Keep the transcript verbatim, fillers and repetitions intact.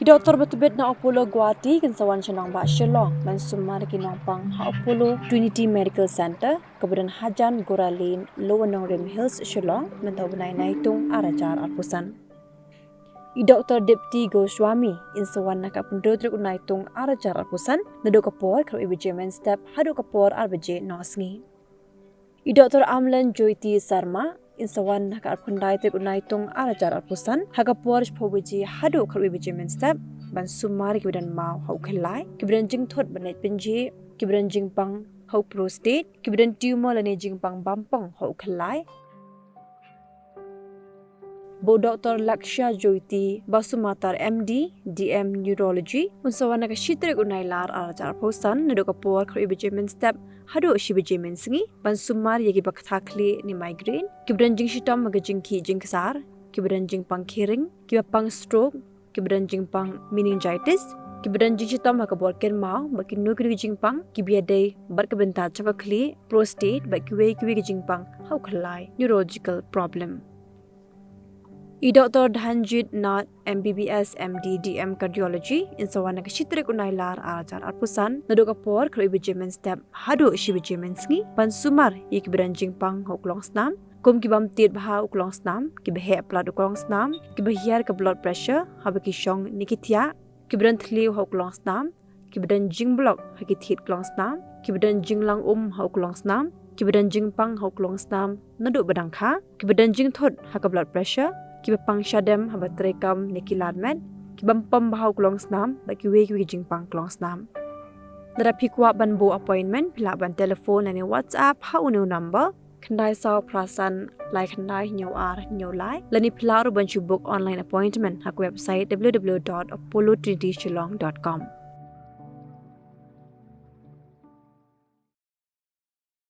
Doktor ba tbit na Apollo Guwahati kin sa wan sha nongbah Shillong ban sumar ïa ki nongpang ha Apollo Trinity Medical Centre kaba don hajan Gora Lane, Lower Nongrim Hills, Shillong, mynta u bnai Naitung ar hajar arphew san. I Doktor Dipti Goswami in sa wan ha ka arphew hynriew tarik u Naitung ar hajar arphew san naduh ka por khatwei baje mynstep haduh ka por ar baje nongsngi. I Doktor Amlan Jyoti Sarma in sa wan ha ka arphew khyndai tarik u Naitung ar hajar arphew san ha ka por shiphew baje haduh khatwei baje mynstep ban sumar ïa kiba don maw ha u khyllai, kiba don jingthut ban leit pynjhieh, kiba don jingpang ha u prostate, kiba don tumor lane jingpang bampong ha u khyllai. Bad u Doktor Lakshya Jyoti Basumatar, M D, D M Neurology, un sa wan ha ka shi tarik u Nailar ar hajar arphew san naduh ka por khatwei baje mynstep haduh shi baje mynsngi ban sumar ïa kiba ktah khlieh ne migraine, kiba don jingshitom ha ka jingkhih jingksar, kiba don jingpang kheiring, kiba pang stroke, kiba don jingpang meningitis, kiba don jingshitom ha ka bor kynmaw bad kino kino ki jingpang kiba ïadei bad ka bynta jong ka khlieh, prostate bad kiwei kiwei ki jingpang ha u khyllai, neurological problem. I Doktor Dhanjit Nath, M B B S, M D, D M Cardiology, in sa wan ha ka shi tarik u Nailar ar hajar arphew san naduh ka por khatwei baje mynstep haduh shi baje mynsngi ban sumar ïa kiba don jingpang ha u klongsnam, kum ki bym tied bha u klongsnam, kiba heh palat u klongsnam, kiba hiar ka blood pressure haba ki shong ne ki thiah, kiba don thliew ha u klongsnam, kiba don jingblok ha ki thied klongsnam, kiba don jinglang um ha u klongsnam, kiba don jingpang ha u klongsnam naduh ba dang kha, kiba don jingthut ha ka blood pressure, kiba pang shadem haba trei kam ne ki lad met, ki bym pom bha ha u klongsnam bad kiwei kiwei ki jingpang klongsnam. Lada phi kwah ban buh appointment, phi lah ban telephone lane WhatsApp ha une u number: khyndai saw phra san lai khyndai hynñiew ar hynñiew lai, lane phi lah ruh ban shu book online appointment ha ka website w w w dot apollo trinity shillong dot com.